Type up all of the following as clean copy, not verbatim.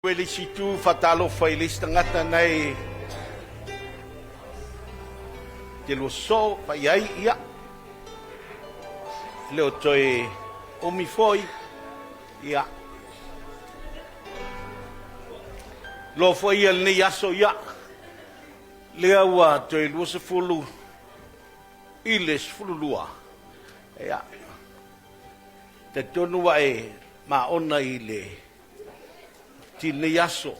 E le isi itu, faatalofa i le isi tagata na e te lua soo fai ai ia le o toe umi foi ia loa foi ia lenei aso ia lea ua toe 11:40 ia talitonu ua e maona i le tinei aso.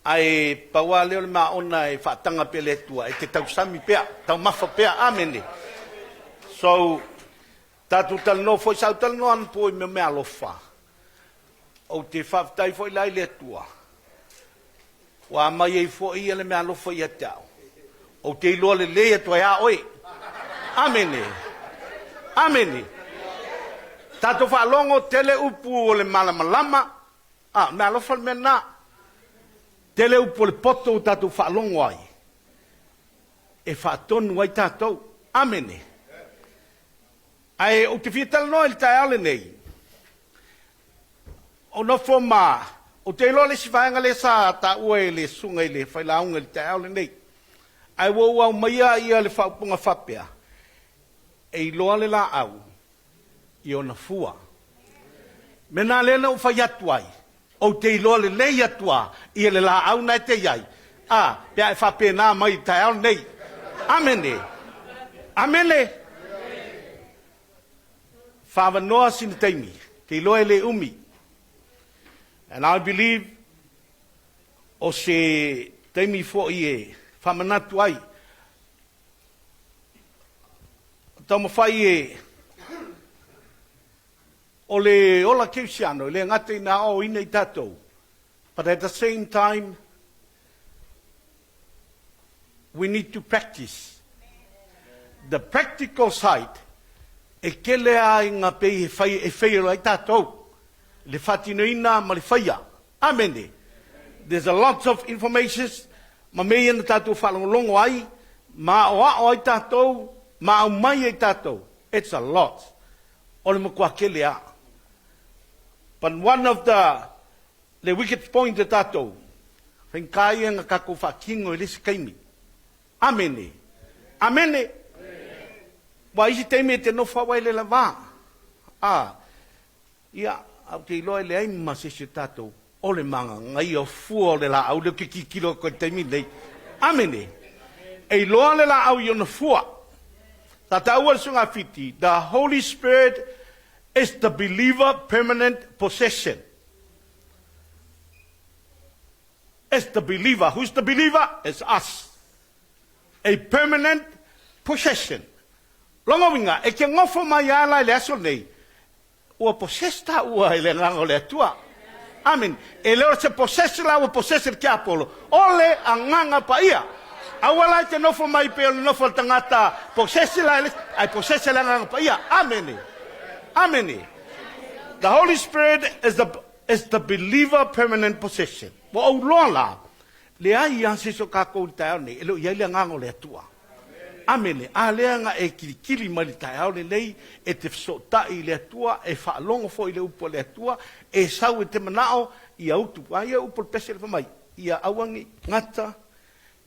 Ae pau lava lea o le maona e faataga pea le Atua e te tausami pea, taumafa pea. Amene. So, tatou talanoa foi, sa ou talanoa anapo i mea meaalofa. Ou te faafetai foi la i le Atua, ua aumai ai foi ia le meaalofa ia te au. Ou te iloa lelei atu ai a oe. Amene. Amene. Tatou faalogo tele upu o le malamalama. Ah, meaalofa le mea lena. Tele upu o le poto ua tatou faalogo ai e faatonu ai tatou. Amene. Ae ou te fia talanoa i le taeao lenei. O nofo ma, ou te iloa le isi vaega lea sa taua e le susuga i le failauga i le taeao lenei. Ae ua ou aumaia ia le faaupuga faapea, e iloa le laau i ona fua. Mea lea na ou fai atu ai, ou te iloa lelei atu a ia le laau na e te iai, a, pe a e faapena mai i le taeao lenei. Amene. Amene. Faavanoa sina taimi, te iloa e le umi. And I believe o se taimi foi e faamanatu ai. Taumafai e o le ola kerisiano, e le gata ina aoaoina i tatou, but at the same time, we need to practice. The practical side, e kele a inga pei e fai e fail ai tatou, le faatinoina ma le faia. Amene. There's a lot of information ma mea ia na tatou faalogologo ai, ma aoao ai tatou, ma aumai ai tatou. It's a lot. O le matua kele a. But one of the wicked point e tatou, faigata ia na tatou faatino i le isi taimi. Amene. Amene. Ua isi taimi e te nofo au ai le lava. A, ia, au te iloa e leai ma se isi o tatou, o le magagaia o fua o le laau lea ou te tilotilo atu ai i le taimi lenei. Amene. E iloa le laau i ona fua. Sa taua le susuga Fiti, the Holy Spirit is the believer permanent possession. It's the believer. Who's the believer? It's us. A permanent possession. Longa uiga, e te nofo mai ala i le aso nei, ua possess ta ua i le agaga o le Atua. Amen. E le o se possess la ua possess le tiapolo. O le agaga paia. Aua la e te nofo mai pe o le nofo al tagata possess la ai possess le agaga paia. Amen. Amen. The Holy Spirit is the believer permanent possession. Ua ou loa la, le ai ia se so kākou i le taeao nei, e le o iai le agaga o le Atua. Amene. A lea nga e kilikili mai le taeao lenei, e te fesotai i le Atua, e faalogo foi i le upu a le Atua, e sau e te manao, ia utu. A ia upu le pese le mai, ia aua nei gata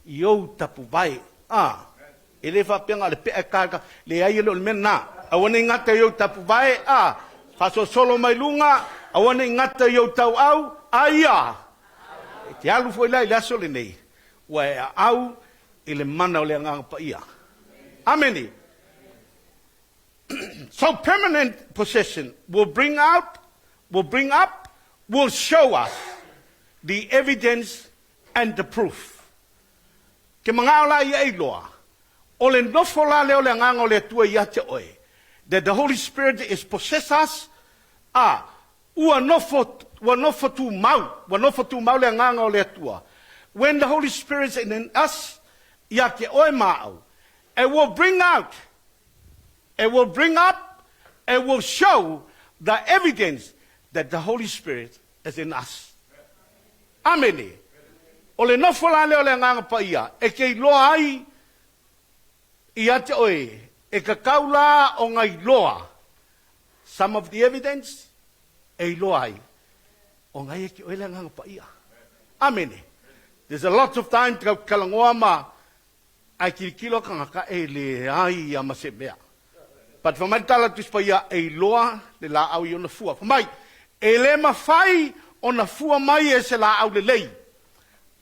i ou tapuvae. A, e le faapea le pea e ka, le ai e le o le mea na. Aua nei gata i ou tapuvae, a, faasolosolo mai luga, aua nei gata i ou tauau, a ia, e te alu foi la i le aso lenei, ua e aau i le mana o le agaga paia. Amene. So permanent possession will bring out, will bring up, will show us the evidence and the proof. Ke mangao la ia iloa, o le nofo la lea o le agaga o le Atua ia te oe, that the Holy Spirit is possess us, a, ua nofo tu mau, ua nofo tu mau le agaga o le Atua. When the Holy Spirit is in us, ia te oe ma au, it will bring out, it will bring up, it will show the evidence that the Holy Spirit is in us. Amene. O le nofo la lea o le agaga paia, e ke iloa ai ia te oe, e kakau la o ngai loa, some of the evidence, e iloa ai. O ngai e ke oe le Agaga Paia. Amene. There's a lot of time kau talanoa ma ae tilotilo tagata e leai ia ma se mea. But fai mai le tala a le Tusi Paia, e iloa le laau i ona fua. Fai mai, e le mafai ona fua mai e se laau lelei,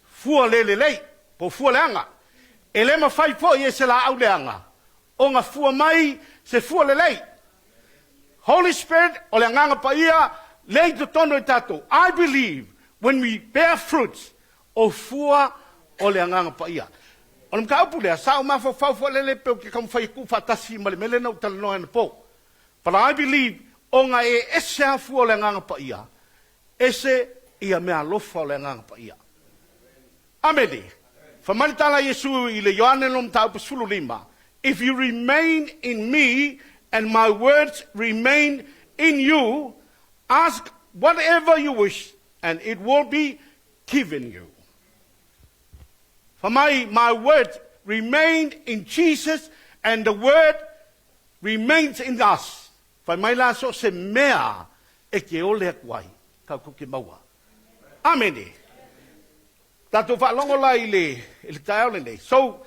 fua le lelei, po o fua leaga. E le mafai foi e se laau leaga ona fua mai se fua lelei. Holy Spirit, o le Agaga Paia lea i totonu o tatou. I believe when we bear fruits, o fua o le Agaga Paia. O le mataupu lea, sa ou mafaufau foi lele pe ou te taumafai e tuufaatasi ma le mea lea na ou talanoa anapo. But I believe, ona e ese lava fua o le Agaga Paia, ese ia meaalofa o le Agaga Paia. Amene. Fai mai le tala a Iesu i le Ioane lona mataupu 15, "If you remain in me and my words remain in you, ask whatever you wish and it will be given you." Fai mai, my words remain in Jesus and the word remains in us. Fai mai la so se mea e ke ole atu ai, kau ke maua. Amene. Tatou faalogo la i le taeao lenei. So,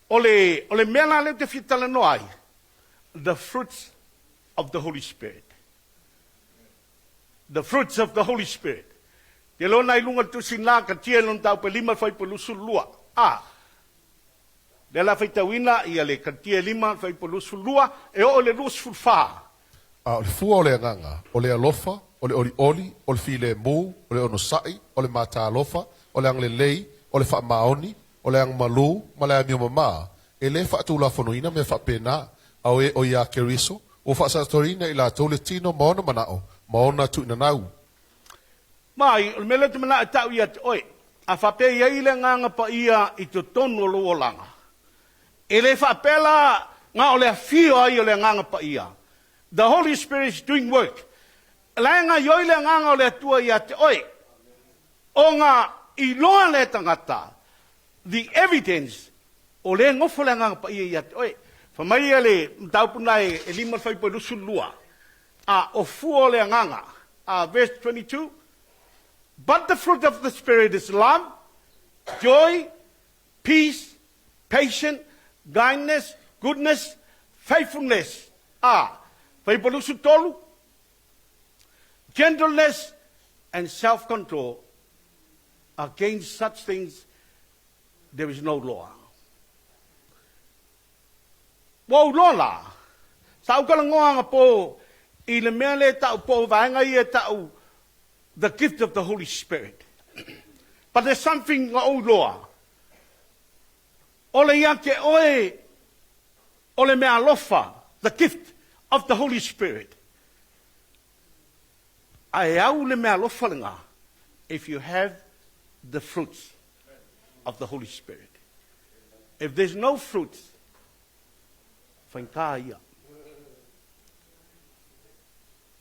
o le mea la lea ou te fia talanoa ai, the fruits of the Holy Spirit. The fruits of the Holy Spirit. Te lona i lunga tusi la ka tia lona tau pe 5 fuaiupu 22. A. Le la faitauina ia le Kalatia 5 fuaiupu 22 e oo i le 24. A o le fua o le Agaga, o le alofa, o le olioli, o le filemu, o le onosai, o le matalofa, o le agalelei, o le faamaoni, o le agamalu ma le amio mamā. E le faatulafonoina mea faapena, a o e o iā Keriso, ua faasatoina i latou le tino ma ona manao, ma ona tuinanau. Mai, o le mea lea te mana e tau ia te oe. A faapea i ai le Agaga Paia i totonu o lou olaga. E le faapea la nga o le afio ai o le Agaga Paia. The Holy Spirit is doing work. La e ngaioi le Agaga o le Atua ia te oe. O ngā iloa le tangata, the evidence, o le gofo le Agaga Paia ia te oe. Fai mai ia le mataupu na e 5 fuaiupu 22. A o fua o le Agaga. Verse 22. "But the fruit of the Spirit is love, joy, peace, patience, kindness, goodness, faithfulness." A, fuaiupu 23. "Gentleness and self-control. Against such things there is no law." Ua ou loa la, sa ou talanoa anapo i le mea le tau po vaega ia tau the gift of the Holy Spirit. But there's something nga ou loa. O le ia te oe o le mea alofa, the gift of the Holy Spirit. Ae au le mea alofa lenā, if you have the fruits of the Holy Spirit. If there's no fruits, faigata ia.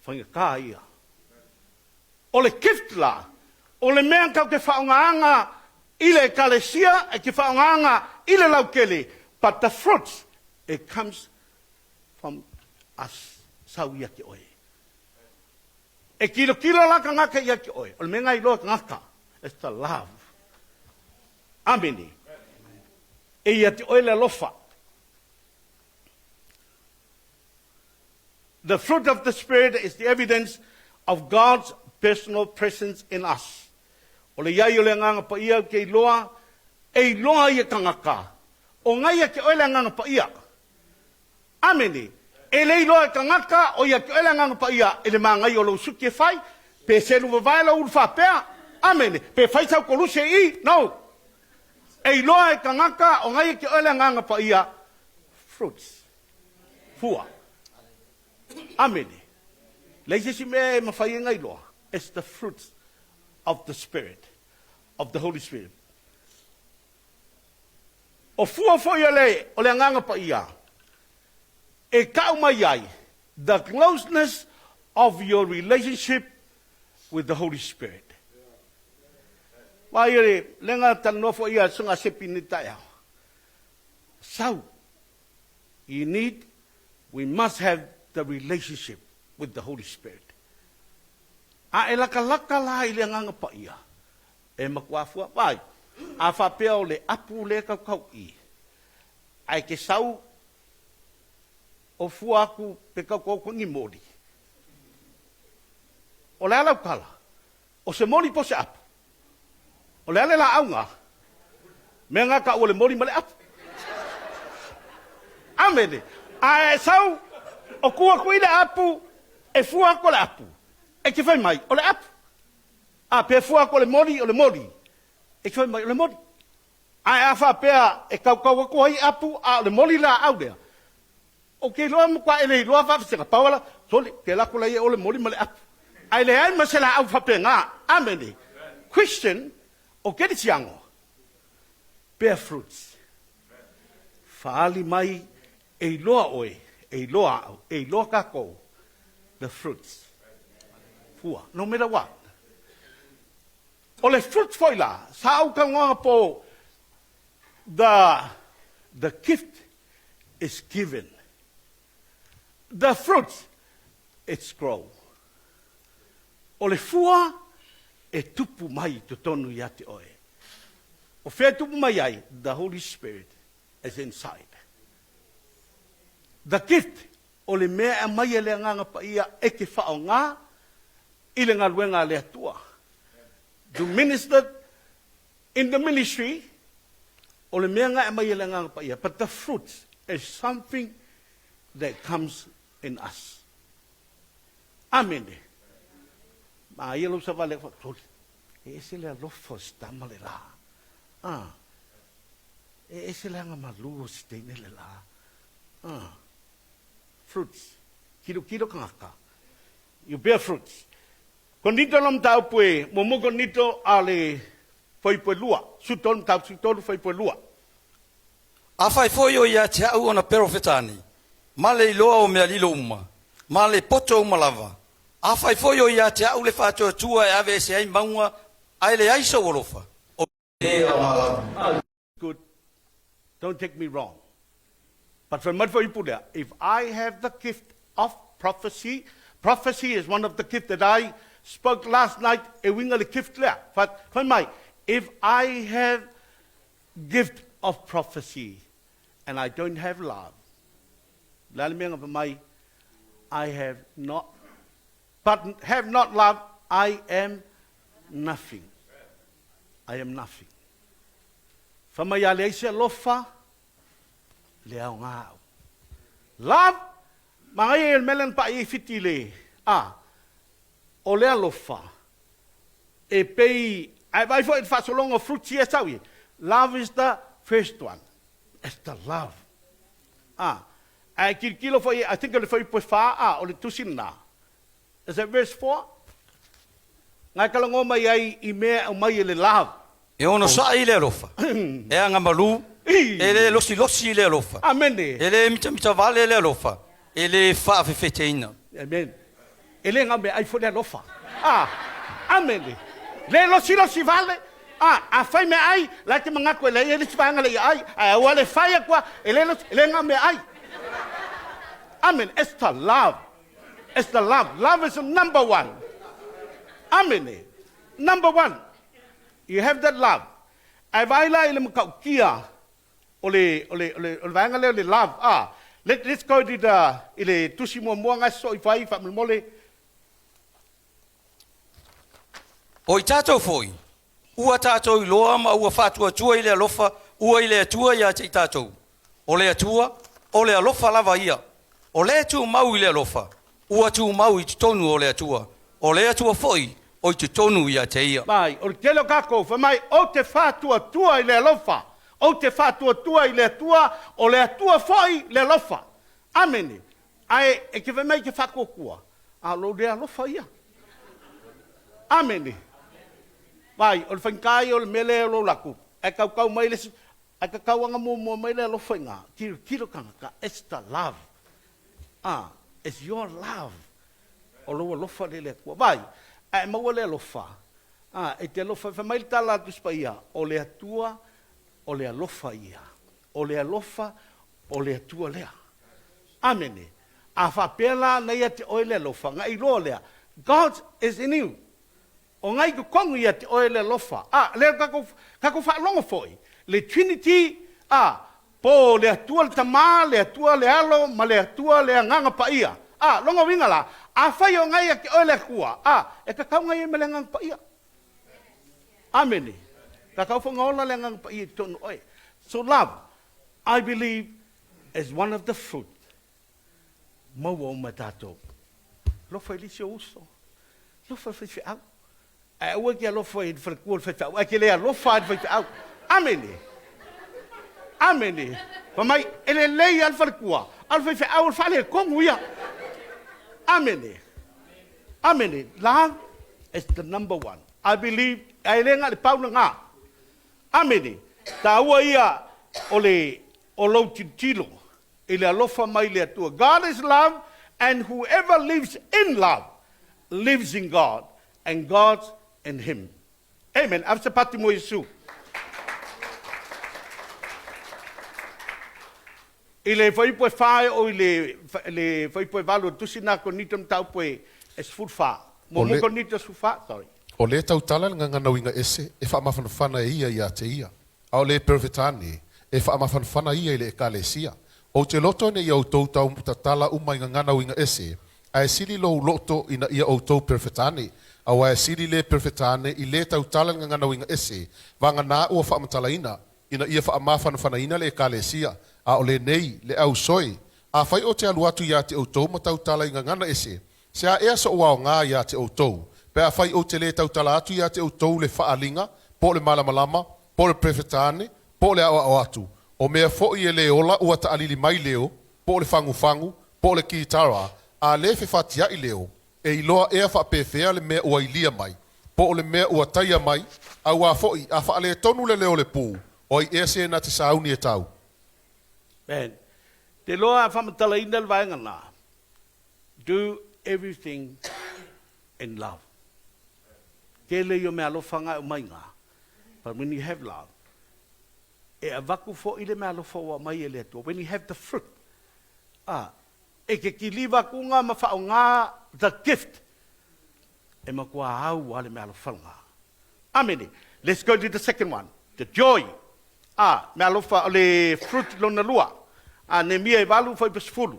Faigata ia. O le gift la, o le mea kau te whaongaanga i le ekalesia, e te whaongaanga i le lautele, but the fruits, it comes from us, sau ia te oe. E kilo kilo la kangaka ia te oe. O le mea ngai loa kangaka, it's the love. Amene. E ia te oe le alofa. The fruit of the Spirit is the evidence of God's personal presence in us. O le iai o le Agaga Paia ke iloa, e iloa ia tangata. O ngai ia te oe le Agaga Paia. Amene. E le iloa e tangata o ia te oe le Agaga Paia e le mangai o lou suki e fai, pe selu vavae lau ulu faapea. Amene. Pe fai sau koluse i, no. E iloa e tangata o ngai ia te oe le Agaga Paia, fruits. Fua. Amene. Leai se isi mea e mafai e ngailoa. It's the fruits of the Spirit, of the Holy Spirit. O fua foi o le Agaga Paia, e kau mai ai, the closeness of your relationship with the Holy Spirit. Vai le lenga talanoa foi ia songa sepi ni taeao. So, we must have the relationship with the Holy Spirit. A e lakalaka la i le Agaga Paia, e matua fua. Vaai, a faapea o le apu lea e kaukauʻi, ae ke sau o fua aku pe kaukau aku ni moli, o le a lau tala? O se moli po o se apu? O le a le laauga? Mea nga taua o le moli ma le apu. Amene. A e sau o tu atu i le apu, e fua atu o le apu. E te fai mai, o le apu. A pe fua atu o le moli, o le moli. E te fai mai, o le moli. Ae a faapea e tautau atu ai apu, a o le moli laau lea, Ou te iloa matua e le iloa faafesega pau ala sole te lako la ia ole moli ma le apu ae leai ma se laau faapena. Amene. Christian o kerisiano bear fruits faali mai e iloa oe e iloa au e iloa tatou the fruits fua no matter what. O le fruits foi la sa ou talanoaga po the gift is given. The fruit, it's grow. O le fua e tupu mai i totonu ia te oe. O fea e tupu mai ai? The Holy Spirit is inside. The gift, o le mea e aumai e le Agaga Paia e te faaaoga i le galuega a le Atua. To minister In the ministry, o le mea na e aumai e le Agaga Paia, but the fruit is something that comes in us. Amene. Ma ia lou savali aku faatoli. E ese le alofa o si tama le la. Ah. E ese le aga malu o si teine le la. Ah. Fruits. Kilo kilo kangaka. You bear fruits. Konito lo mataupu e muamua Konito a le fuaipue lua, 13 mataupu 13 fuaipue lua. Afai foi o ia te au ona perofetani, ma le iloa o mea lilo uma, ma le poto uma lava, afai foi o ia te au le faatuatua e ave ese ai mauga, ae leai sou alofa, o le aoga lava. Good, don't take me wrong. But fai mai le fuaiupu lea, if I have the gift of prophecy, prophecy is one of the gift that I spoke last night, e uiga le gift lea. Fai mai, if I have gift of prophecy and I don't have love, le a le mea na fai mai, I have not, but have not love, I am nothing. I am nothing. Fai mai a leai se alofa, le aoga au. Love, manaia ia le mea lea na paʻi ai Fiti i le, a, o le alofa, e pei, a e vaai foi i le faasologa o fruits ia e sau i ai, love is the first one, it's the love. A, a e tilotilo foi, I think o le fuaiupu e fa, a, o le tusi lena, Is that verse 4? Ngai talanoa mai ai i mea e aumai e le love. E onosai i le alofa, e agamalu, e le losilosi i le alofa, Amene. e le mitamitavale le alofa, e le faafefeteina. Amen. E le gau meaai foi le alofa. Ah, amene. Le losilosi vale. Ah, afai meaai, la e te manatu e leai ai le isi vaega le ia ai, ae aua le fai atu a, e le losi, e le gau meaai. Amen. It's the love. It's the love. Love is the number one. Amene. Number one. You have that love. Ae vaai la i le matautia o le, o le, o le, o le vaega lea o le love. Ah, let's go to the, i le tusi muamua nga e sosoo ifo ai faamolemole. O i tatou foi, ua tatou iloa ma ua faatuatua i le alofa ua i le Atua ia te i tatou. O le Atua, o le alofa lava ia. O le tumau i le alofa, ua tumau i totonu o le Atua, o le Atua foi o i totonu ia te ia. Mai, o le tele o tatou, fai mai, ou te faatuatua i le alofa, ou te faatuatua i le Atua, o le Atua foi le alofa. Amene. Ae e te fai mai e te faatuatua, a o lou le alofa ia. Amene. Vai, o le faigata ia o le mea lea o lou latou, ae tautau mai le isi, ae tatau lava ona muamua mai le alofa i ina, tilotilo tagata, it's the love. Ah, it's your love. O lou alofa lea i le Atua. Vai, ae e maua le alofa, ah, e te alofa, fai mai le tala a Tusi Paia, o le Atua, o le alofa ia. O le alofa o le Atua lea. Amene. A faapea la na ia te oe le alofa, na iloa lea, God is in you. O ngai totonu ia te oe le alofa. A, lea tatou, tatou faalogo foi, le Trinity, a, po le Atua le Tama, le Atua le Alo, ma le Atua le Agaga Paia. A, lona uiga la, afai o ngai ia te oe le Atua, a, e tatau ona i ai ma le Agaga Paia. Amene. Tatau foi ona ola le Agaga Paia i totonu o oe. So love, I believe, is one of the fruit maua uma e tatou. Alofa i le isi ou uso. Alofa i le faifeau. Ae aua e te alofa i le faletua o le faifeau, ae te le alofa lava i le faifeau. Amene. Amene. Fai mai, e lelei lava le faletua, a o le faifeau o le faaletonu ia. Amene. Amene. Love is the number one. I believe, ae le na o le pau lena. Amene. Taua ia o le o lou tilotilo i le alofa mai le Atua. God is love and whoever lives in love lives in God and God's in him. Amen. Ave se pati mo Iesu. I le fuaiupu e 4 e oo i le, le fuaiupu e 8 o le tusi na Korinito mataupu e, e 14. Muamua Korinito 14, sorry. O lē tautala le gagana uiga ese e faamafanafana e ia iā te ia, a o lē Perevetane e faamafanafana ia i le Ekalesia. Ou te loto ina ia outou tau tatala uma i gagana uiga ese, ae sili lou loto ina ia outou Perevetane, auā e sili lē Perevetane i lē tautala le gagana uiga ese, vagana ua faamatalaina, ina ia faamafanafanaina le Ekalesia, a o lenei, le ausoe. Afai ou te alu atu iā te outou ma tautala i gagana ese, se a ea soʻu aogā iā te outou, pe afai ou te lē tautala atu iā te outou le faaaliga, po o le malamalama, po o le Perevetane, po o le aʻoaʻo atu, o mea foi e lē ola ua taʻalili mai leo, po o le fagufagu, po o le kitara, a lē fefatiaʻi leo, e iloa ea faapefea le mea ua ilia mai, po o le mea ua taia mai, auā foi, a faaletonu le leo o le pū, o ai ea se na te sauni e tau? Man, te loa a faamatalaina le vaega na, do everything in love. Tele ia o meaalofa nga e aumai nga, but when you have love, e avatu foi le meaalofa ua aumai e le Atua. When you have the fruit, a, e ke kiliva atu nga ma faaoga the gift, e matua au a le meaalofa lena. Amene. Let's go to the second one, the joy. A, meaalofa o le fruit lona lua. A, Nehemia e 8 fuaiupu 10.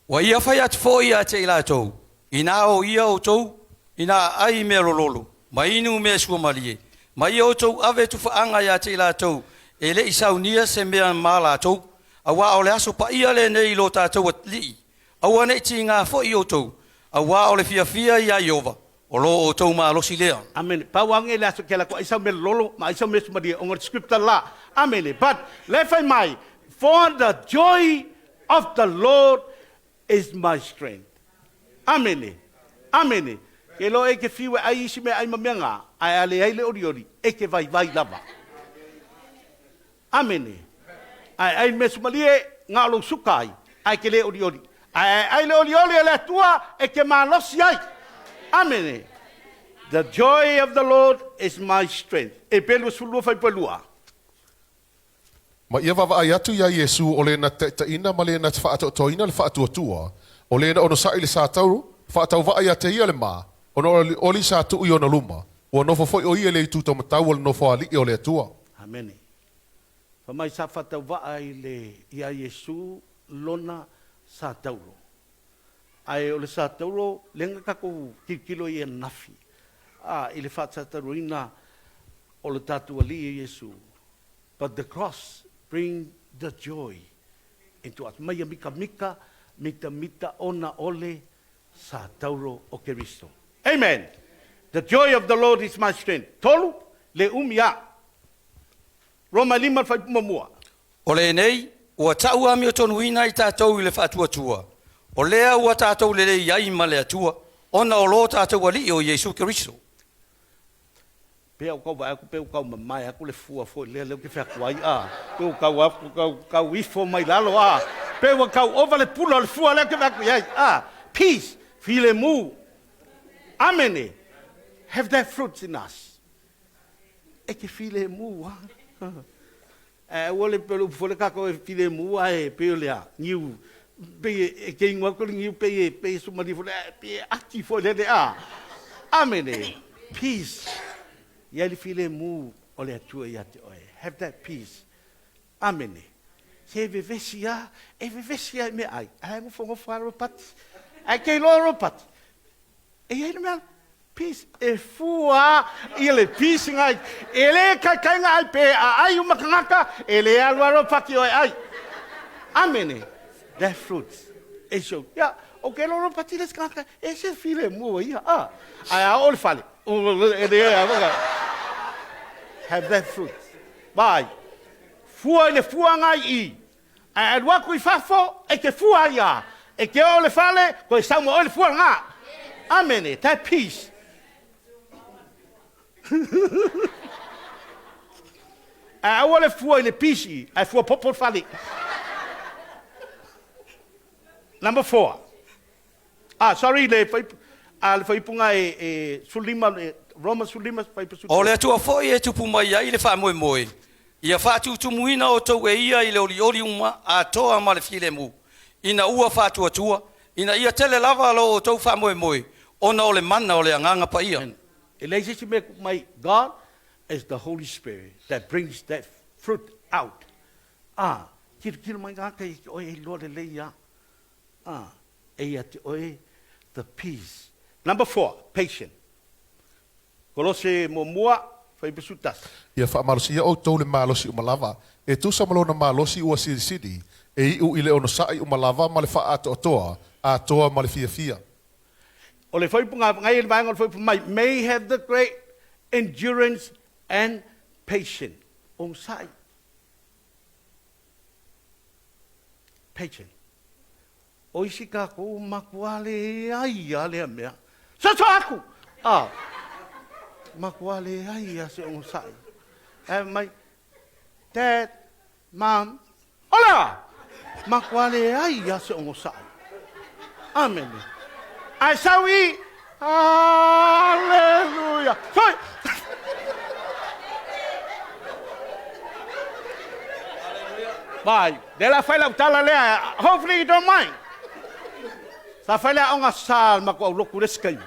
Ua ia fai atu foi ia te i latou, Inā o ia outou, inā ai mea lololo, ma inu mea suamalie, ma ia outou ave tufaaga iā te i latou, e le i saunia se mea ma latou, auā o le aso paia lenei i lo tatou Alii, aua ne i tigā foi outou, auā o le fiafia iā Ieova, o lo outou malosi lea. Amene. Pau age le aso ke ala ko ai sau mea lololo ma ai sau mea suamalie ona o le scripture la. Amene. But le fai mai, for the joy of the Lord is my strength. Amene. Amene. Ke loa e ke fiu e ai isi mea ai ma mea nga, ae a leai le olioli, e ke vaivai lava. Amene. Ae ai le mea suamalie, nga o lou suka ai, ae ke le olioli. Ae ai le olioli o le Atua e ke malosi ai. Amene. The joy of the Lord is my strength. E pe 22 fuaiupu e 2. Ma ia vaavaai atu iā Iesu o le na te taʻitaʻina ma le na te faatoatoaina le faatuatua, o le na onosaʻi le satauro, faatauvaa iā te ia le ma, ona o le oli sa tuu i ona luma, ua nofo foi o ia i le itu taumatau o le nofoalii o le Atua. Amene. Fai mai sa faatauvaa i le iā Iesu lona satauro. Ae o le satauro lea na tatou tilotilo ai ananafi, a, i le faasatauroina o le tatou Alii e Iesu. But the cross bring the joy into us. Mai ia mikamika, mitamita ona o le satauro o Keriso. Amen. The joy of the Lord is my strength. Tolu, le umi a. Roma e 5 le fuaiupu muamua. O lenei, ua ta'u amiotonuina i tatou i le faatuatua, o lea ua tatou lelei ai ma le Atua, ona o lo tatou Alii o Iesu Keriso. Pea ua tau vaai atu pei ua tau mamae atu le fua foi lea lea ou te fai atu ai a, pei ua tau atu tau tau ifo mai lalo a, pei ua tau ova le pula o le fua lea ou te vaai atu i ai a. Peace, filemu. Amene. Have that fruits in us. E te filemu a. Ae aua le pei o le upu foi lea tatou e filemu ae pei o le a, niu, pei e te inu atu le niu pei e, pei e suamalie foi lea, pei e ati foi lele a. Amene. Peace. Ia le filemu o le Atua ia te oe. Have that peace. Amene. Se vevesi a, e vevesi a i mea ai. Ae gofogofo a Ropati. Ae ke iloa Ropati. E i ai le mea peace. E fua ia le peace ngai. E le kaikaiga ai pe a ai uma kangaka, e le alu a Ropati o e ai. Amene. That fruit. E show. Ia, o ke lo Ropati le kangaka, e se filemu ia. Ah. Ae a o le fale. E le a Have that fruit. Bye. Fua i le fua ngai i. Ae alu aku i fafo, e te fua ai a. E te oo le fale, koe sau ma oe le fua lena. Amene. That peace. Ae aua le fua i le peace i, ae fua popo le fale. Number 4. Ah, sorry, le fai, ah, le faaipuga e, e 15, e, Roma 15, fuaiupu 13. O le Atua foi e tupu mai ai le faamoemoe, ia faatutumuina outou e ia i le olioli uma atoa ma le filemu, ina ua faatuatua, ina ia tele lava lo outou faamoemoe, ona o le mana o le Agaga Paia. E leai se isi mea e tuu mai, God is the Holy Spirit that brings that fruit out. Ah, tilotilo mai tagata ia te oe e iloa lelei lava. Ah, e ia te oe the peace. Number 4, patient. Kolose muamua, fuaiupu 11. Ia faamalosia outou le malosi uma lava, e tusa ma lona malosi ua silisili, e iu i le onosai uma lava ma le faaatoatoa, atoa ma le fiafia. O le fuaiupu ngai le vaega o le fuaiupu mai, may have the great endurance and patience. Onosai. Patient. O isi tatou matua leai a lea mea. Soso aku! Ah. Matua leai a se onosai. Ae mai, Dad, Mom, ola! Matua leai a se onosai. Amene. Ae sau i, Hallelujah. Soi! Vai, lea la fai lau tala lea, hopefully you don't mind. Sa fai le aoga sa le matou aulotu le isi taimi.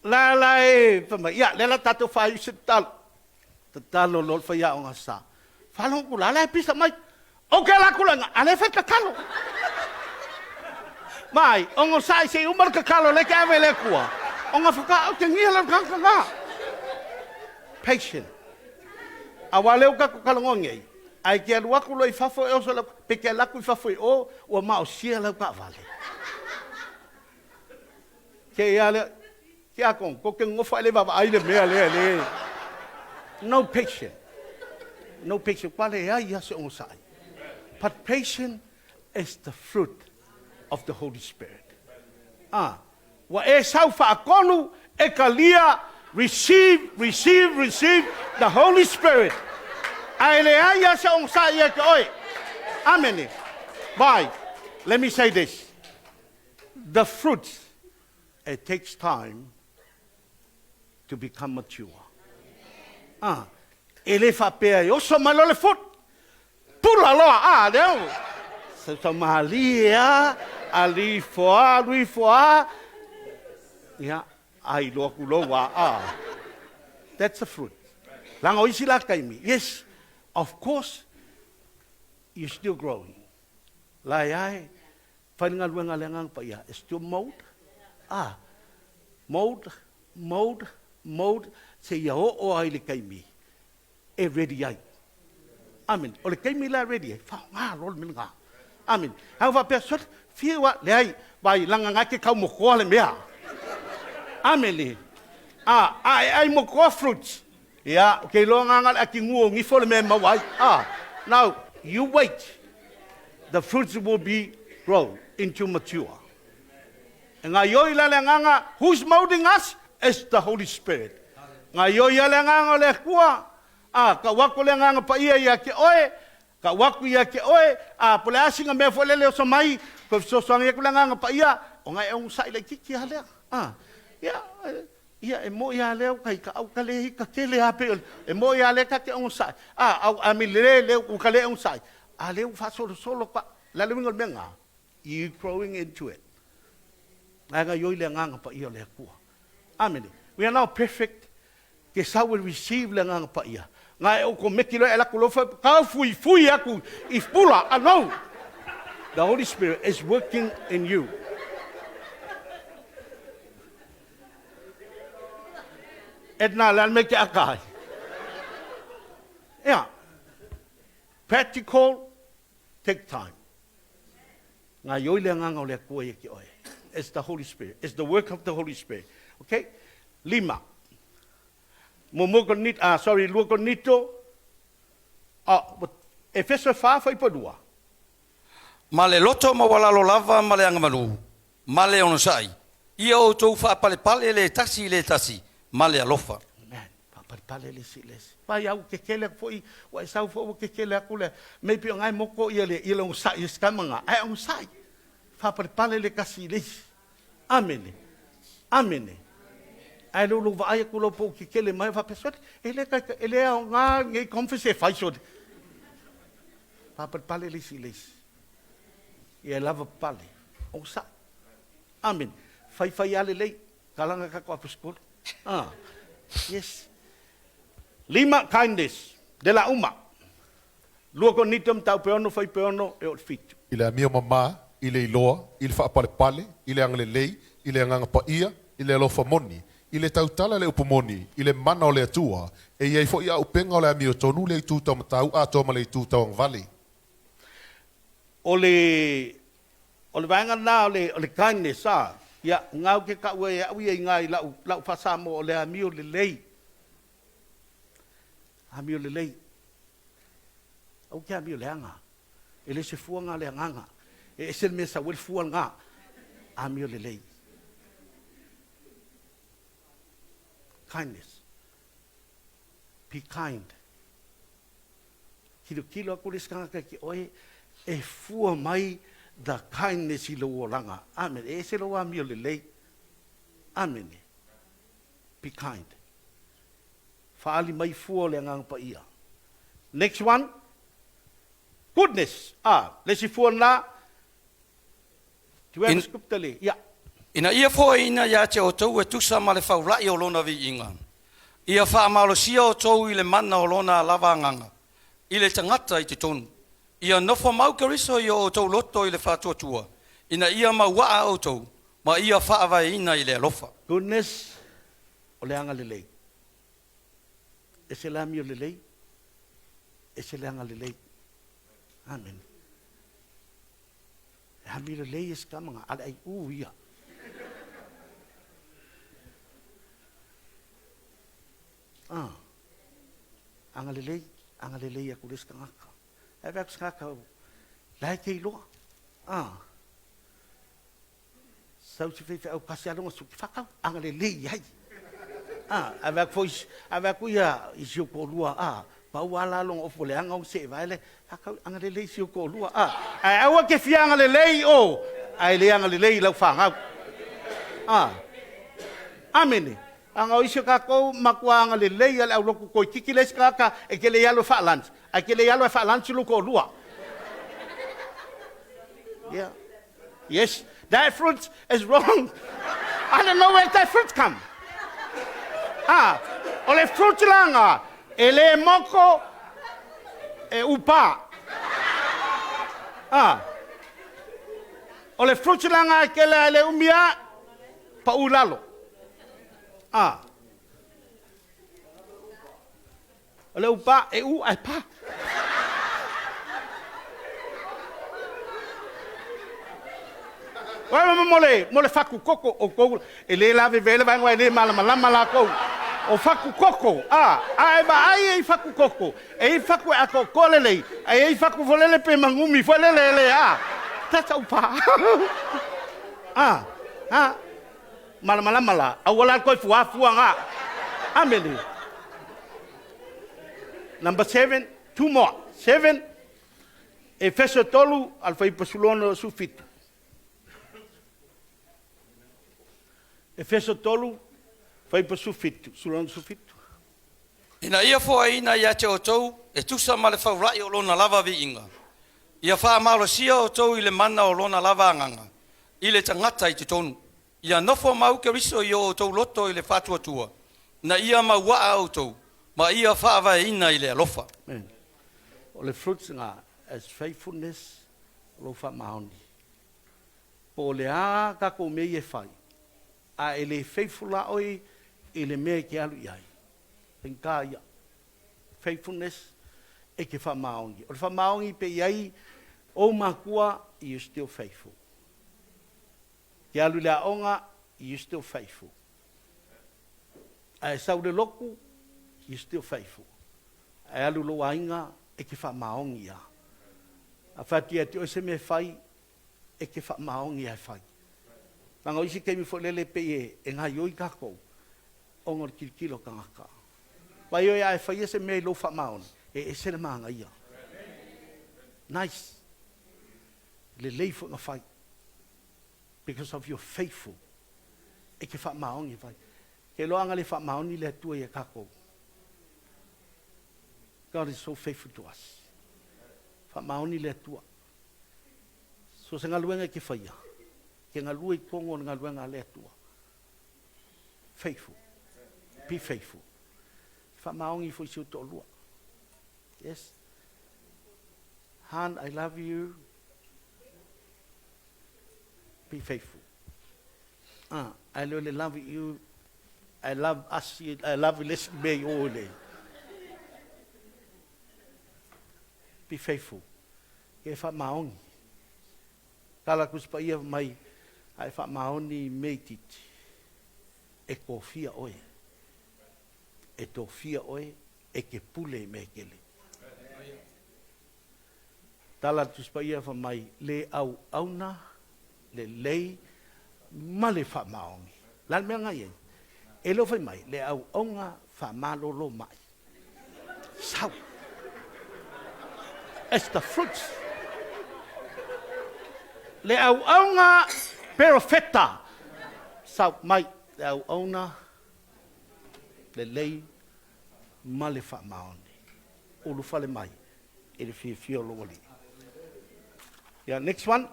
La la e, fai mai, ia, lea la tatou faaiu se tatalo. Tatalo loa le faiaoga sa. Faalogo atu la, la e pisa mai. Ou te ala atu loa i ina, a lea e fai le tatalo. Mai, onosai se i uma le tatalo lea e te ave i le Atua, ona faatoa otegia lea o le tagata lena. Patient. Aua lea ua tatou talanoa nei, ae te alu atu loa i fafo e oso lau, pe te alu atu i fafo i o, ua maosia lau taavale. Te ia lea, Tiakono, tou te nonofo ae le vaavaai le mea lea e le. No patient. No patient. Ua leai lava se onosai. But patient is the fruit of the Holy Spirit. Ah, ua e sau faatonu e talia receive, receive, receive the Holy Spirit. Ae leai lava se onosai ia te oe. Amene. Bye. Let me say this. The fruits It takes time to become mature. Ah, e le faapea e oso mai loa le foot, pula loa, ah, lea ua sausau malie lava, alu ifo lava, alu ifo lava, ia, ai loa tulou lava, ah. That's the fruit. Leaga o isi la taimi, yes, of course, you're still growing. Lai ai, Fai le galuega a le Agaga Paia, it's still mold, ah, mold, mold, mold, seia oo ai le taimi e ready ai. Amene. O le taimi la e ready ai, faaaoga loa le mea lena. Amene. A ua faapea, sole, fiu a, leai, vaai, leaga na e te taumokoa le mea. Amene. A, a e ai mokoa fruits, ia, ou te iloa na na o le atigu o nifo le mea e maua ai. A, now, you wait. The fruits will be grow into mature. E gaioi la le Agaga, who's molding us? It's the Holy Spirit. Gaioi a le Agaga o le Atua, a, kau aku le Agaga Paia ia te oe, kau aku ia te oe, a, po o le a sina mea foi lele oso mai, toe fesoasoani atu le Agaga Paia, ona e onosai laitiiti lava lea. A, ia, Ia, e moʻi a lea uka i ka au ka le ika tele a pei o le, e moʻi a lea ta te onosai, a, au, I mean, le, le, ua ka le onosai, a lea ua faasolosolo ka, le a le uiga o le mea lena? You growing into it. Ae gaioi le Agaga Paia o le Atua. Amene. We are now perfect. Ke sau e receive le Agaga Paia. Nga e o meki loa e ala aku loa fa kau fui fui aku i pula. Ah, no. The Holy Spirit is working in you. Edna, le me ke akai. Yeah. Practical, take time. Ngā ioi le anganga o le akua ia ki oe. It's the Holy Spirit. It's the work of the Holy Spirit. Okay? Lima. Mo ko nit, ah, sorry, lua Korinito, ah, Efeso 4 fuaiupu 2. Ma le loto maualalo lava ma le agamalu, ma le onosa'i. Ia outou faapalepale le tasi i le tasi, ma le alofa. Amen. Faapalepale le isi le isi. Vai au ke kele aku foi, ua e sau foi ua ke kele aku le, maybe o ngai moko ia le, ia le onosai e sikamanga. Ai onosai. Faapalepale le kasi i le isi. Amene. Amene. Ai lo lo vaai aku lo po ke kele mai fa pesole. E le kai e le au ngā ngei conference e fai sole. Faapalepale le isi i le isi. Ia e lava pale. Onosai. Amen. Fai fai ale lei. Kalanga kako apu school. Ah. Yes. Lima, kindness. De la uma. Lua Korinito mataupu e 6 fuaiupu e 6 e oo i le 7. I le amio mamā, i le iloa, i le faapalepale, i le agalelei, i le agaga paia, i le alofa moni, i le tautala le upu moni, i le mana o le Atua, e i ai foi auupega o le amiotonu le itu taumatau atoa ma le itu tauagavale. O le o le vaega lena o le o le kindness a ia ngau ke kau e au ia i ngā i lau lau faaSamoa o le amio lelei. Amio lelei. Au ke amio leaga. E le se fua ngā le agaga. E ese le mea sau ai le fua ngā. Amio lelei. Kindness. Be kind. Kilo kilo aku le isi tagata ki oe e fua mai the kindness i lou olaga. Amene. E ese lou amio lelei. Amene. Be kind. Faaali mai fua o le Agaga Paia. Next one. Goodness. Ah, le isi fua lena. Do you have a scripture le? Yeah. Ina ia foaiina ia te outou e tusa ma le faula'i o lona viiga, ia faamalosia outou i le mana o lona lava agaga, i le tagata i totonu. Ia nofo mau Keriso i o outou loto i le faatuatua, ina ia mauaa outou, ma ia faavaeina i le alofa. Goodness, o le agalelei. E se le amio lelei, e se le agalelei. Amen. E amio lelei e se kamaga, ale ai u ia. Ah. Agalelei, agalelei aku le isi tagata. Ae vaai atu se tagata la e te iloa. Ah. Sau se faifeau pasi lava lona suki whakau, agalelei ai. Ah, ae vaai atu foi, ae vaai atu ia i si ou toalua, ah, pau lava la lona ofu leaga ona see vae le whakau, agalelei si ou toalua. Ah, ae aua ke fia agalelei o, ae le agalelei i lau fanau. Ah, amene. Aga o isi o tatou matua agalelei a le aulotu toeititi le isi tagata e te le i alu e faa-lunch, ae te le i alu e faa-lunch lou toalua. Yeah. Yes, that fruit is wrong. I don't know where that fruit come. Ah, o le fruit langa, e le moko e upa. Ah, o le fruit langa e kele e le umia, pa ulalo. Ah, o le upa e u ai pa. Oe mo le mo le faku koko o kou e le lave vele vaega e le malamalama lakou. O faku koko a a e vaai e i faku koko e i faku e atoatoa lelei ae e i faku folele pe magumi foi lele le a. That's upa. A a malamalama la aua la koe fuafua ngā. Amene. Number 7, two more. 7, Efeso 3, al fuaiupu 16 17. Efeso 3, fuaiupu 17, 16 17. Ina ia foaiina ia te outou e tusa ma le faula'i o lona lava viiga. Ia faamalosia outou i le mana o lona lava agaga, i le tagata i totonu. Ia nofo mau Keriso i o outou loto i le faatuatua, na ia mauaa outou, ma ia faavaeina i le alofa. Amen. O le fruits na as faithfulness o lou faamaoni. Po o le a tatou mea ia e fai, a e le faithful la oe i le mea e te alu i ai, faigata ia. Faithfulness e te faamaoni. O le faamaoni pe i ai ou matua, you still faithful. Te alu i le aoga, you still faithful. Ae sau le lotu, you still faithful. Ae alu lou aiga, e te faamaoni ia. A fai atu ia te oe se mea e fai, e te faamaoni ia e fai. Leaga o isi taimi foi lele e pei e, e gaioi tatou, ona o le tilotilo a tagata. Vai oe a e faia se mea i lou faamaoni, e ese le manaia. Nice. Lelei foi na fai. Because of your faithful. E te faamaoni e fai. Ke loa anga le faamaoni le Atua ia tatou. God is so faithful to us. Faamaoni le Atua. So se galuega e te faia, ke galue i totonu o le galuega a le Atua. Faithful. Be faithful. Faamaoni foi si ou toalua. Yes. Han, I love you. Be faithful. Ah, I really love you. I love us. I love you. Listen me all. Be faithful. Ke faamaoni. Tala Tusi Paia mai a e faamaoni i mea itiiti, e tofia oe. E tofia oe e te pule i mea e tele. Tala le Tusi Paia fai mai, le auauna lelei ma le faamaoni. O le a le mea na i ai? E le o fai mai, le auauna faamalolo mai. Sau. It's the fruits. Le auauna perofeta. Sau mai le auauna lelei ma le faamaoni. Ulufale mai i le fiafia o lou alii. Yeah, next one.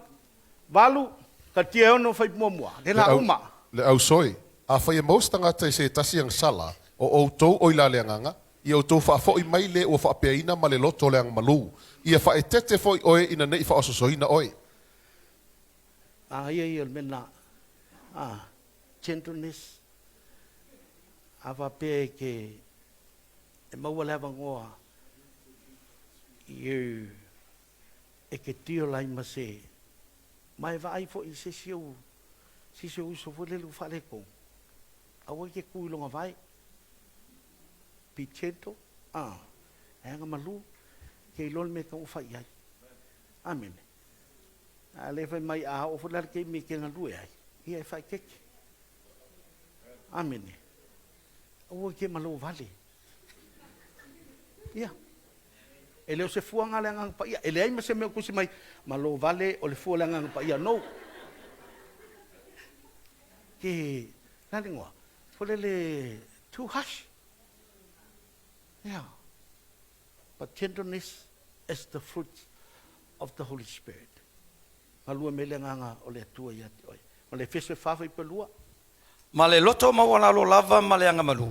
8, Katia e ono fai muamua, le la uma. Le ausoi, afai e maua se tagata i se tasi agasala, o outou o i la le agaga, ia outou faafoi mai le ua faapeaina ma le loto o le agamalu, ia faaeteete foi oe ina ne i faaososoina oe. A ia ia o le mea lena. A, gentleness. A faapea e ke e maua le avanoa you e te deal ai ma se ma e vaai foi i se isi ou se isi ou uso foi lele ua faaletonu, aua e te tu i lona vae. Be gentle, ah, e aga malu, ke iloa le mea e tatau ona fai i ai. Amene. A le fai mai a oo foi la le taimi e te galue ai, ia e faaeteete. Amene. Aua e te malo vale. Ia. E le o se fuaga a le Agaga Paia. E leai ma se mea o tusi mai, malo vale o le fua o le Agaga Paia. No. Ke, la le igoa? Foi lele, too harsh. Yeah. But tenderness is the fruit of the Holy Spirit. Galue mai le Agaga o le Atua ia te oe. Ma le Efeso e 4 fuaiupu 2. Ma le loto maualalo lava ma le agamalu,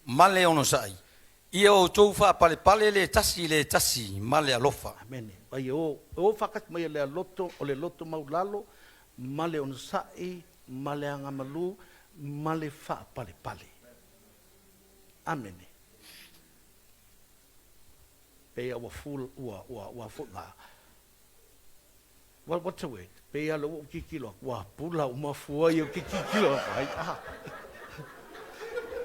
ma le onosai, ia outou faapalepale le tasi i le tasi ma le alofa. Amene. Ai e o, e o faakasi mai e le loto, o le loto maulalo, ma le onosai, ma le agamalu, ma le faapalepale. Amene. Pei a ua full, ua, ua, ua foi ngā. What, what's the word? Pei a le ua ou tilotilo atu, ua pula uma fua ia ou te tilotilo atu ai. Ah.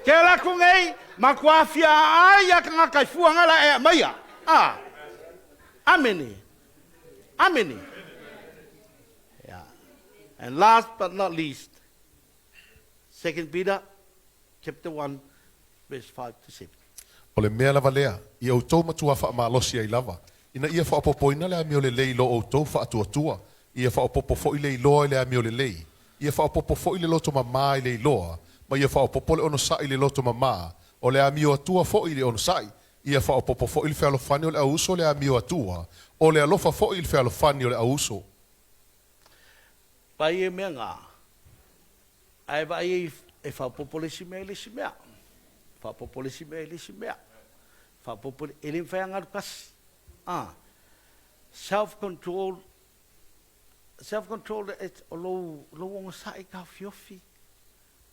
Ke ala aku nei, matua afia ai ia tagata i fua ngala e aumaia. Ah. Amene. Amene. Yeah. And last but not least, 2 Peter chapter 1 verse 5 to 7. O le mea lava lea, ia outou matua faamalosi ai lava, ina ia faaopoopoina le amio lelei i lo outou faatuatua, ia faaopoopo foi le iloa i le amio lelei, ia faaopoopo foi le loto mamā i le iloa, ma ia faaopoopo le onosai i le loto mamā, o le amio atua foi i le onosai, ia faaopoopo foi le fealofani o le auuso i le amio atua, o le alofa foi i le fealofani o le auuso. Pai e mea ngā. Ae vaai ai e faaopoopo le isi mea i le isi mea, faaopoopo le isi mea i le isi mea, faaopoopo le, e le mafai lava ona alu tasi. A, self control, self control o lou, lou onosai taofiofi.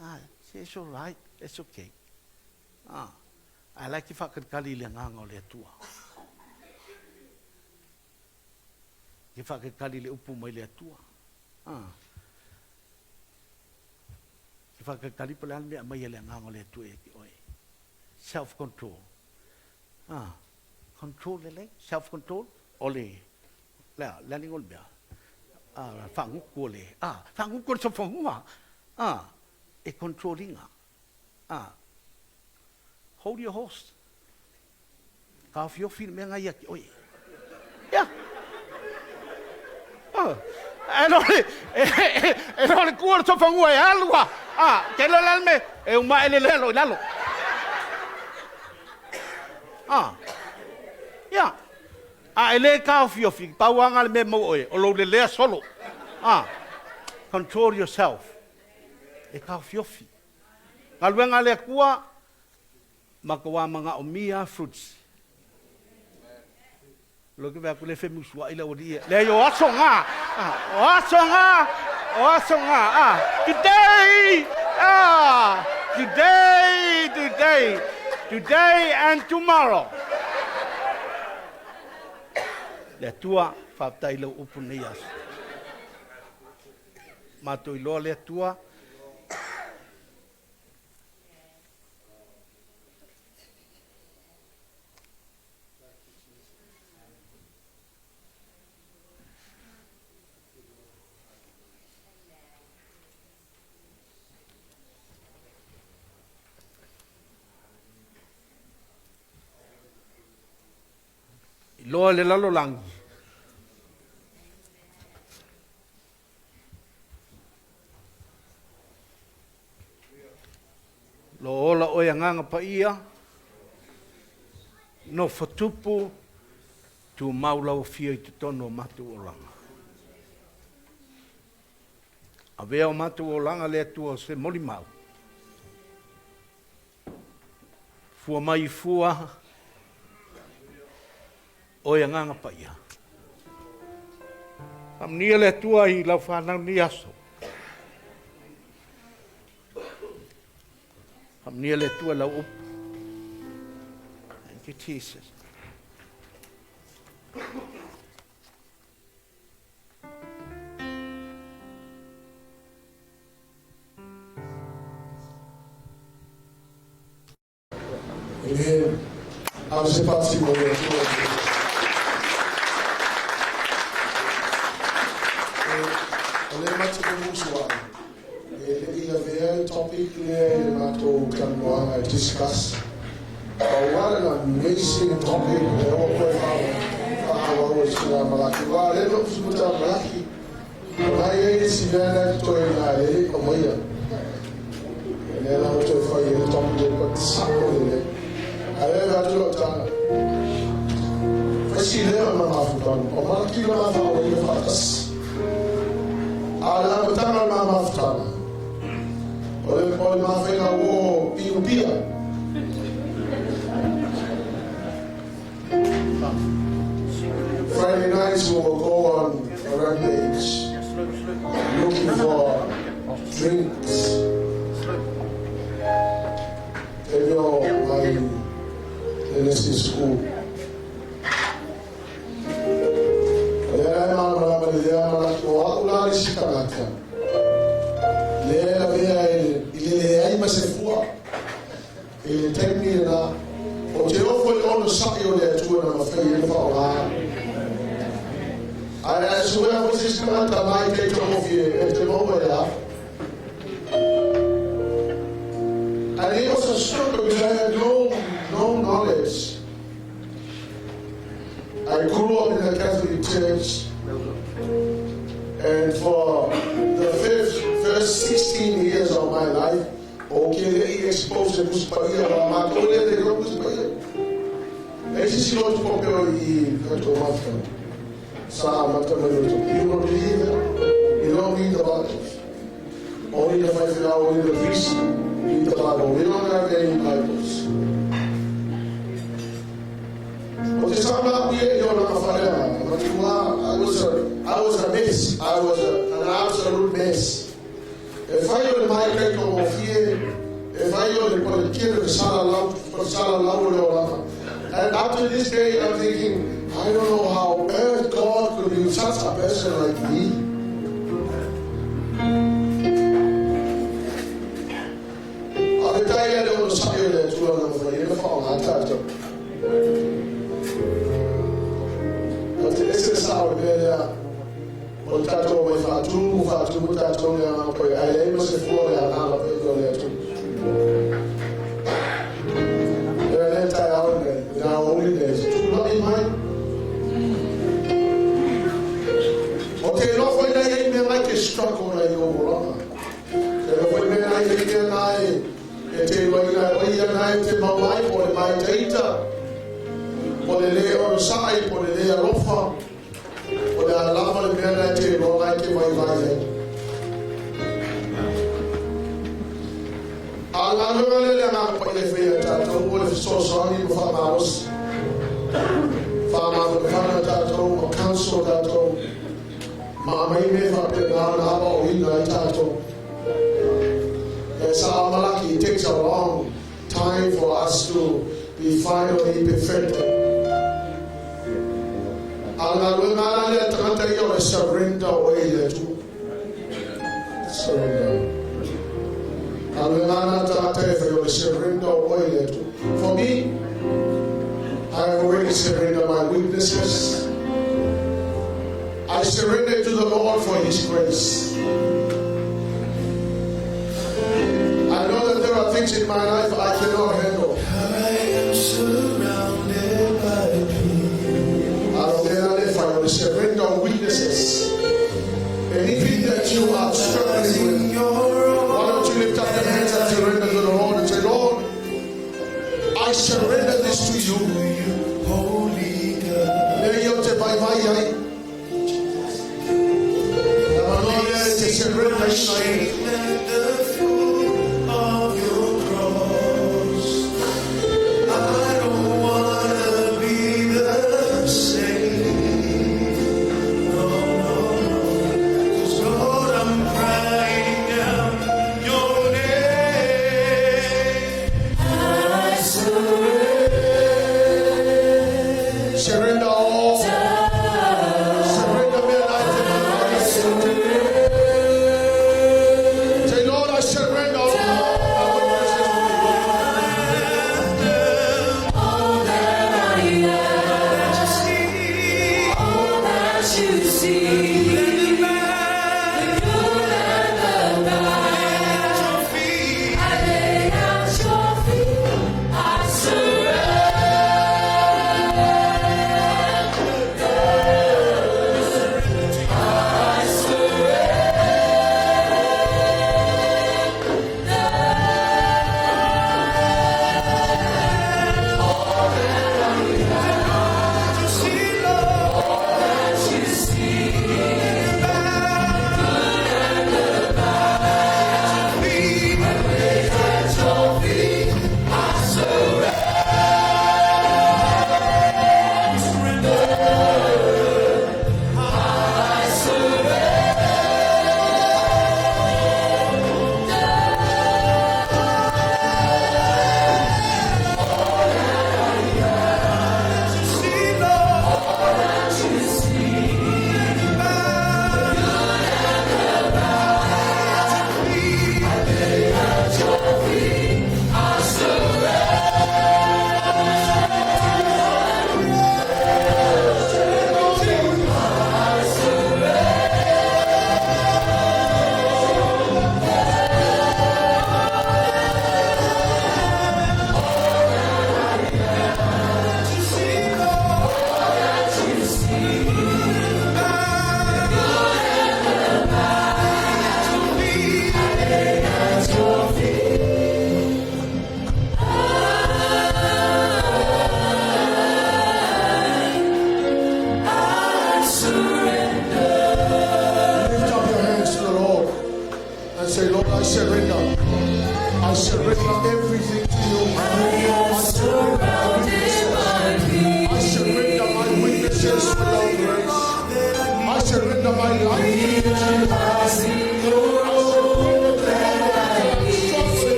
A, it's all right, it's okay. A, ae la e te faatalitali i le Agaga o le Atua. E te faatalitali i le upu mai le Atua. A. E faatalitali po o le a le mea e aumai e le Agaga o le Atua ia te oe. Self control. Ah, control lelei, self control o le le a, le a le igoa o le mea? Ah, faagutu o le, ah, faagutu o le sofonua. Ah, e control ina. Ah, hold your horse. Taofiofi le mea na ia te oe. Ia. Oh. E no le, e no le kua le sofanua e alu a. A, te lo le me, e uma ele le lo i lalo. A. Ia. A e le taofiofi, pau anga le mea mau oe, o lou lelea solo. A. Control yourself. E taofiofi. Galuega a le Atua, Matua manaomia fruits. Loa ke vaai atu le femusuai le aualii ia. Leai o aso na. O aso na. O aso na. Ah, today. Ah, today, today. Today and tomorrow. Le Atua, faafetai i lau upu nei aso. Matou iloa le Atua. Iloa le lalolagi. Lo ola oe Agaga Paia, nofo tupu, tumau lau afio i totonu o matou olaga. Avea o matou olaga le Atua o se molimau. Fua mai i fua, oe Agaga Paia. Faamanuia le Atua i lau fanau nei aso. Faamanuia le Atua i lau upu. Thank you, Jesus. Amen. A o se pasi mo le Atua. O le mate ko musu ai. E le i lavea le topic lea i le matou talanoaga e discuss. But what an amazing topic lea ua toe faaauau e sina Malaki. Aua o lea na usukuta Malaki. O la e i ai le isi mea la e totoe i ina e le i aumaia. O lea la ua toe fai ai le topic lea, but sa'o lelei. A lea e avatu lau tala. Fai si lea o le ma mafutaga, o Malaki le ma faaolaina faatasi. A o le amataga o le ma mafutaga, o le, o le ma faiga uo piupia. Friday nights we will go on a rampage looking for drinks. Taimi o mai le nursing school. O lea la e malamalama lelei a Malaki o a'u la le isi tagata lea e lavea i le leai ma se fua. I le taimi lena, ou te ofo i le onosai o le Atua na mafai ai ona faaaoga. Ae a e suea foi se isi tagata mai tai togofie, e te maua e a? And it was a struggle because I had no, no knowledge. I grew up in the Catholic Church, and for the first, first 16 years of my life, Ou ke leʻi expose e Tusi Paia ma matou lea le iloa Tusi Paia. Leai se isi lotu popeo i tatou mafuta. Sa amata mai lotu. You don't believe that? You don't read the Bible. Only the faifeau, only the priest read the Bible. We don't have any Bibles. O te sana i e o langa wharea, I was a mess. I was an absolute mess. E whai o le mai kai ko mo fie, e whai o le pole kere le sala lau, sala lau le o langa. And up to this day, I'm thinking, I don't know how earth God could use such a person like me. A te tai le ono sa i o le tua na mwha i na wha o ngā tātou. O te ese sa o le mea lea, o le tātou mai whaatumu, whaatumu tātou le anga koe, ai le ma se fua le anga pe o le atu. Le le tai au le, na o le le, tu la i mai. O te lofo ina i mea mai ke struggle na i o volanga. Te lofo i mea nai i mea nai, e te iwa ina o ia nai te mau mai po le mai teita, po le le ono sai, po le le alofa, po le alama le mea nai te roa nai te vai vai ai. A ngā lunga le le ngā pa i le whea tātou, o le fesoasoani ma whaamarosi. Whaamawhana tātou, ma counsel tātou, ma amai me whapea ngā nā o ina i tātou. As Amalaki, it takes a long time for us to be finally perfected. A ngā lunga le tangata i o le surrender o i le tu. Surrender. A lunga na tangata e whai o le surrender o i le tu. For me, I have already surrendered my weaknesses. I surrender to the Lord for His grace. I know that there are things in my life I cannot handle. I am surrounded by peace. I don't care if I will surrender weaknesses. Anything that you are struggling with, why don't you lift up your hands and surrender to the Lord and say, Lord, I surrender this to you. Holy God. Le io te vai vai ai. La mano te surrender ina ai. At the foot of your cross. I don't wanna be the same. No, no, no. 'Cause Lord, I'm crying out your name. I surrender. Surrender all. Surrender me life to my Say, Lord, I surrender all my weaknesses to you. All that I am, all that you see, the good and the bad, I lay at your feet, I surrender.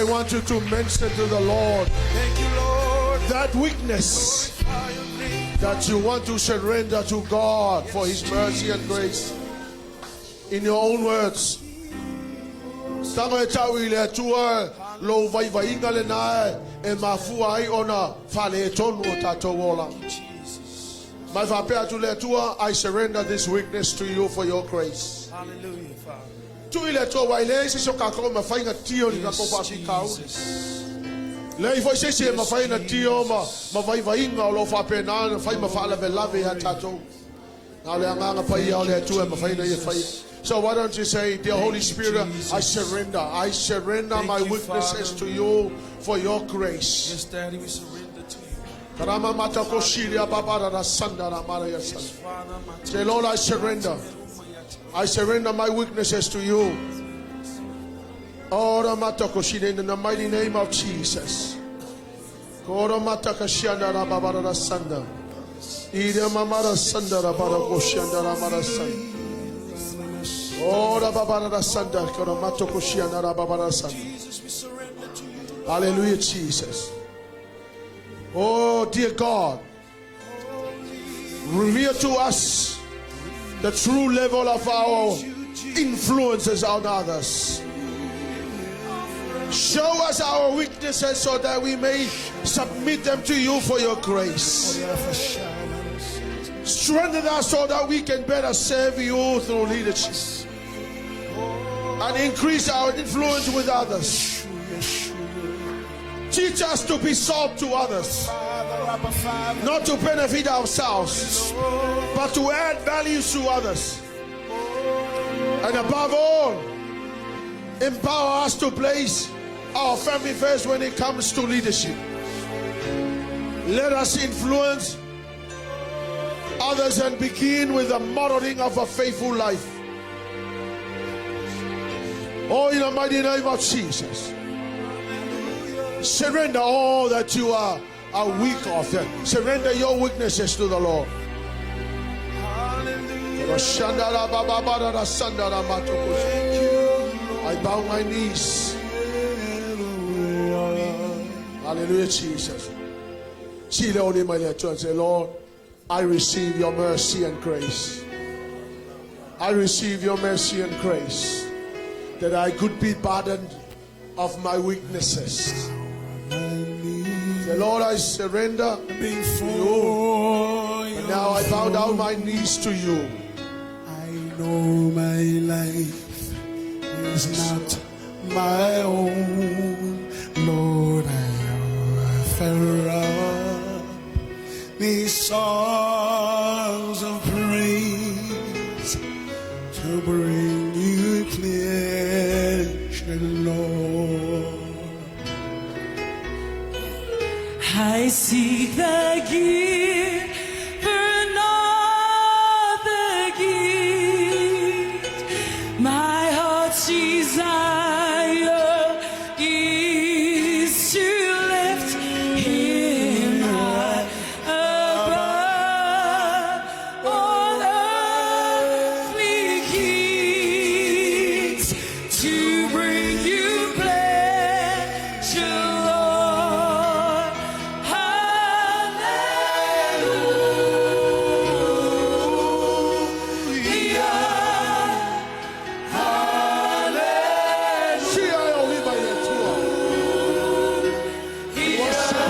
I want you to mention to the Lord Thank you, Lord. that weakness Glorify your name. that you want to surrender to God for His mercy and grace. In your own words. Tago e tau i le atua lo vai vai le nae e mafua ai ona fale e tonu o tātou ola. Jesus. Mai whapea atu le atua, I surrender this weakness to you for your grace. Hallelujah, Father. Tu i le atua wai le isi so kako ma whainga tio ni kako whasi kau. Jesus. Le i foi sesi e ma whainga tio ma vai vainga o lo whapea nā whai ma whaalave lave ia tātou. Nā le anganga pai ia o le atua e ma whainga ia whai. So why don't you say, Dear Holy you, Spirit, I Jesus. surrender. I surrender Thank my you, weaknesses Father. to you for your grace. Yes, Daddy, we surrender to you. Karama mata ko shiria babara ra sanda ra mara ya Yes, sanda. Father, my Say, Lord, I surrender. I surrender my weaknesses to you. Ora mata ko shiria in the mighty name of Jesus. Kora mata ka shianda ra babara ra sanda. Ira mamara sanda ra bara ko shianda ra mara sanda. Ora babara ra sanda. Kora mata ko shianda ra babara sanda. Jesus, we surrender to you. Hallelujah, Jesus. Oh, dear God, reveal to us the true level of our influences on others. Show us our weaknesses so that we may submit them to you for your grace. Strengthen us so that we can better serve you through leadership and increase our influence with others. Teach us to be salt to others, Father, Abba, Father. not to benefit ourselves, but to add value to others. And above all, empower us to place our family first when it comes to leadership. Let us influence others and begin with the modeling of a faithful life. Oh, in the mighty name of Jesus. Surrender all that you are weak of. Surrender your weaknesses to the Lord. Hallelujah. I bow my knees. Hallelujah, Jesus. See the only my and say, Lord, I receive your mercy and grace. I receive your mercy and grace that I could be pardoned of my weaknesses. The Lord, I surrender to you. And now I bow down my knees to you. I know my life is not my own. Lord, I offer up these songs of praise to bring you pleasure, Lord. I seek the giver, not the gift. My heart's desire is to lift him high above all earthly kings, to bring you pleasure, Lord. Hallelujah. See, I only by the Worship him.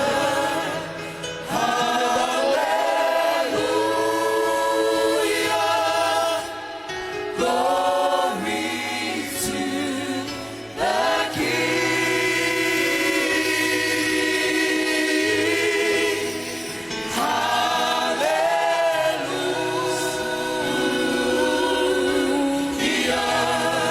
Glory to the King. Hallelujah.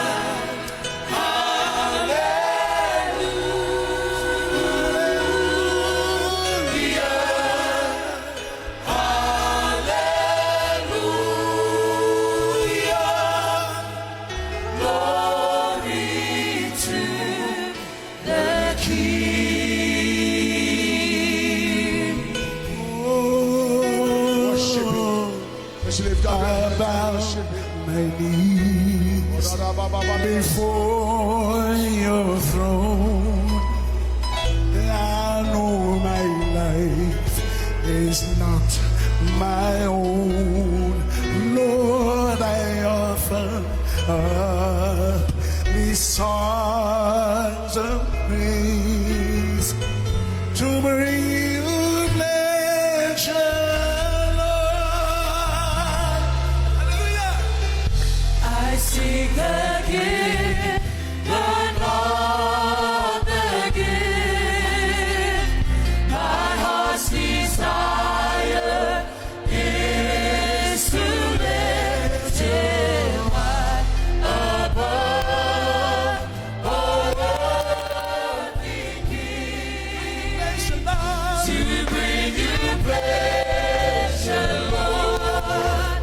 Hallelujah. Glory to the King. Worship him. Let's lift up your I hands and bow worship him. my knees before your throne. my own. Lord, I offer up these songs of praise to bring you pleasure, Lord. Hallelujah. I seek the gift, but not the gift. My heart's desire is to lift Him high above all earthly kings. To bring you pleasure, Lord.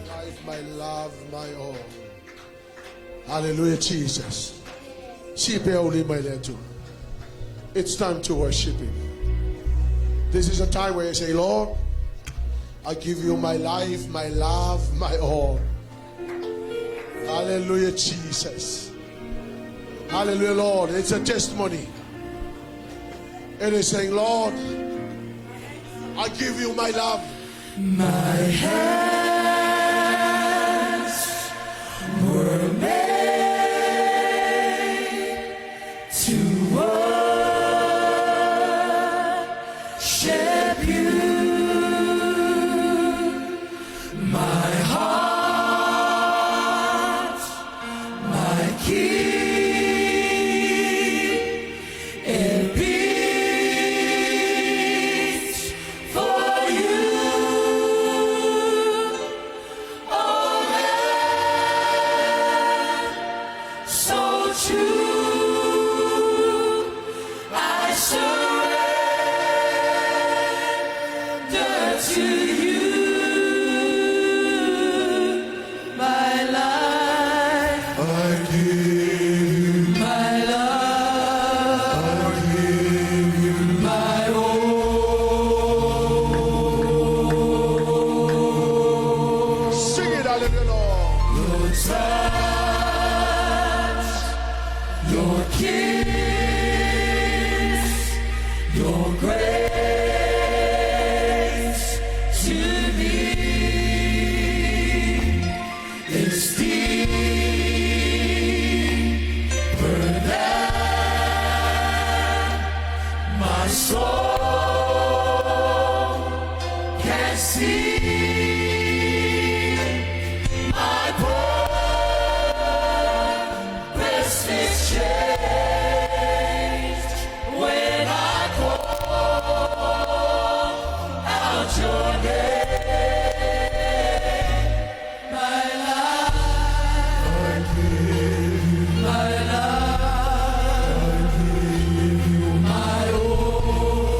Life, my love, my all. Hallelujah, Jesus. It's time to worship Him. This is a time where you say, Lord, I give you my life, my love, my all. Hallelujah, Jesus. Hallelujah, Lord. It's a testimony. It is saying, Lord, I give you my love. My hands were made to worship you. My heart, my King, it beats for you. Oh, man, so true. I surrender to you my life, I give you, my love, I give you my all. Sing it, hallelujah, Lord. Your touch, your kiss, your grace to me is deeper than my soul can see. My purpose is changed when I call out your name. My life, my love, my all.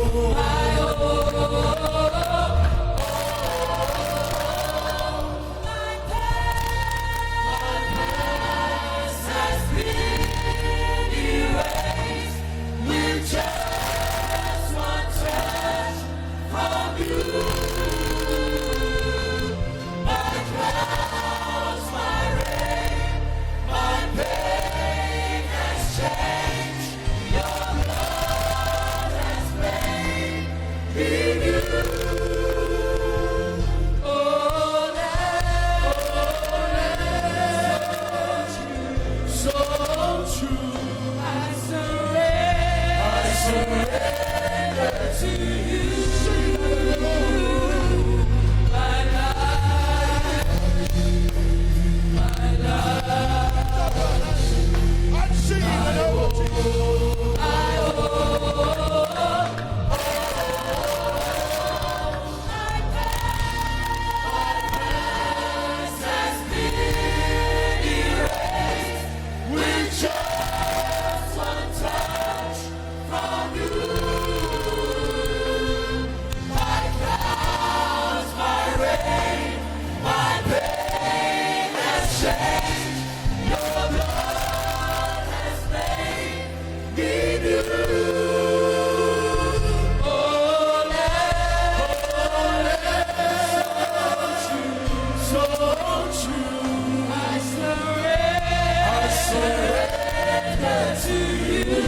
to you. My life, my life. I'm singing the name of Jesus. Has been erased with just one touch from you. My clouds, my rain, my pain has changed. Your blood has made me new. Oh, so true. I surrender to you.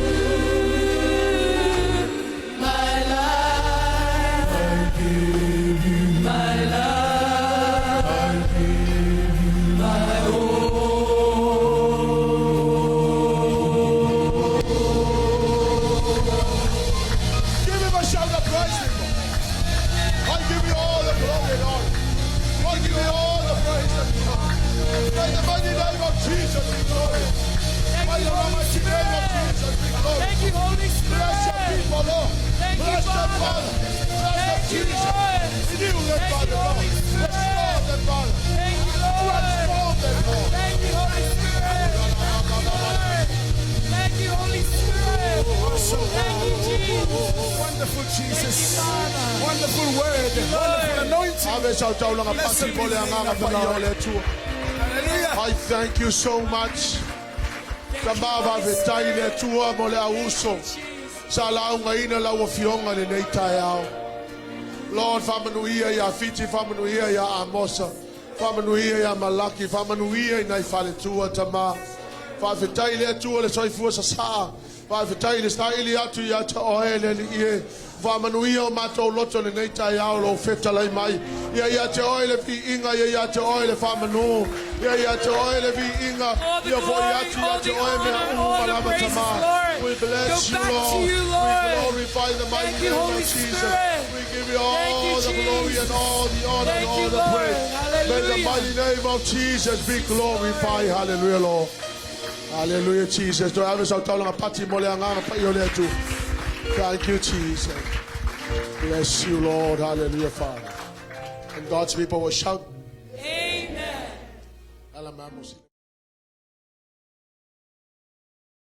My life, my life, my all. Give him a shout of praise, people. I give you all the glory and honor. I give you all the praise and honor. By the mighty name of Jesus be glory. By the mighty name of Jesus be glory. Thank you, Holy Bless your Spirit. people, Lord. Thank you, Bless them, Father. Father. Bless them, Thank you, Jesus. Lord. Renew them, Thank Father, you, Lord. Holy Spirit. Restore them, Father. Thank you, Lord. Transform them, Lord. Thank you, Holy Spirit. Thank you, Holy Spirit. Thank you, Jesus. Wonderful Jesus. Thank you, Father. Wonderful word. Wonderful anointing. Ave sau taulaga pasi mo le agaga paia o le Atua. Hallelujah. I thank you so much. Ka faafetai le Atua mo le auso. Sa laugaina lau afioga lenei taeao. Lord, faamanuia ia Fiti, faamanuia ia Amosa, faamanuia ia Malaki, faamanuia i nai faletua tama. Faafetai le Atua le soifua sasaa. Faafetai le saili atu ia te oe le Alii e. Faamanuia o matou loto lenei taeao lou fetalai mai. Ia ia te oe le viiga, ia ia te oe le faamanu. Ia ia te oe le viiga. All the Ia foi glory, atu ia all te the oe mea honor, uma all the lava praises, tama. Lord. We bless Go you, back to Lord. you, Lord. We glorify the mighty Thank you, name Holy of Jesus. Spirit. We give you Thank you, all the glory and Jesus. all the honor Thank and all you, the Lord. praise. May the Hallelujah. mighty name of Jesus be glorified. Hallelujah, Lord. Hallelujah, Jesus. Toe ave sau taulaga pati mo le agaga paia o le Atua. Thank you, Jesus. Bless you, Lord. Hallelujah, Father. And God's people will shout. Amen. Ala mamusi.